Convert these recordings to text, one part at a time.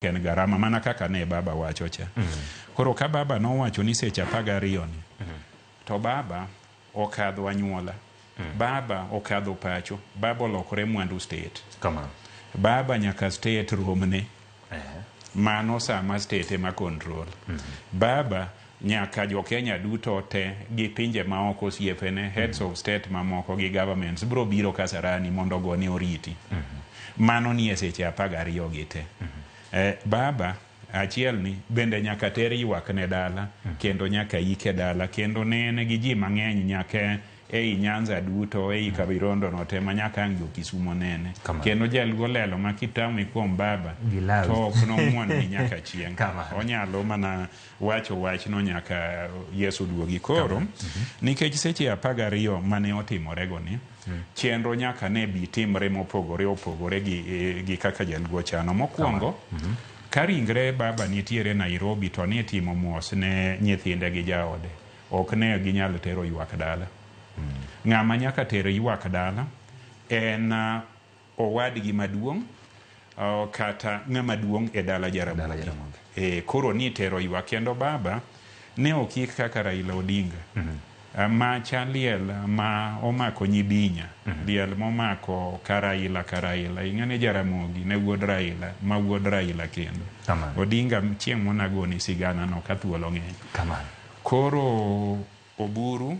En garama mana kaka ne baba wacho cha. Koro ka baba nowacho ni seche 12 ni, to baba okadho anyuola, baba okadho pacho, baba olokore mwandu state. Kamano. Baba nyaka state romne. Mano sama state ema control. Baba nyaka jo Kenya duto te gi pinje maoko, osiepene, heads of state mamoko gi governments biro biro Kasarani mondo ogone oriti. Mano nie seche 12 gi te. Baba achiel ni bende nyaka ter ywak ne dala, kendo nyaka ike dala, kendo ne en gi ji mang'eny nyaka ei Nyanza duto, ei Kabirondo no te, ma nyaka ang' jo Kisumo nene. Kamano. Kendo jaluo lelo ma kitami kuom baba Gilawi. to ok nomuon ni nyaka chieng'. Kamano. Onyalo mana wacho wachno nyaka Yesu duogi. Koro nikech seche 12 mane otimorego ni, chenro nyaka ne bi timre mopogore opogore gi kaka jaluo chano. Mokwongo, ka ringre baba nitiere Nairobi to nitimo mos ne nyithinde gi jaode, ok ne ginyal tero ywak dala. Ng'ama nyaka ter ywak dala en owadgi maduong' kata ng'ama duong' e dala Jaramogi. Dala Jaramogi. Koro ni tero ywak, kendo baba ne okik kaka Raila Odinga. Macha liel ma omako nyibinya, liel momako Karaila Karaila. Ing'e ni Jaramogi ne wuod Raila, ma wuod Raila kendo. Kamano. Odinga chieng' monagoni sigana no ka thuolo ng'eny. Kamano. Koro Oburu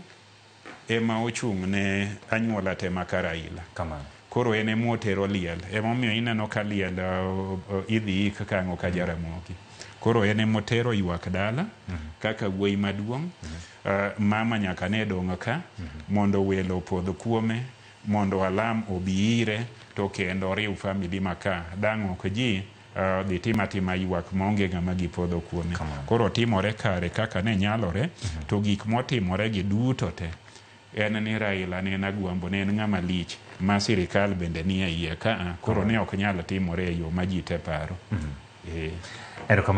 ema ochung' ne anyuola te ma Karaila. Kamano. Koro en ema otero liel. Emomiyo ineno ka liel idhi ik kang'o ka Jaramogi. Koro en ema otero ywak dala kaka wuoyi maduong'. Mama nyaka ne dong' ka mondo welo opodh kuome, mondo alam obi ire, to kendo oriw family ma ka. Dang' ok ji dhi tim atima ywak maonge ng'ama gipodho kuome. Kamano. Koro timore kare kaka ne nyalore, to gik motimore gi duto te en ni Raila ne en agwambo, ne en ng'ama lich ma sirikal bende nie iye ka, koro ne ok nyal timore e yo ma ji te paro. Erokamano.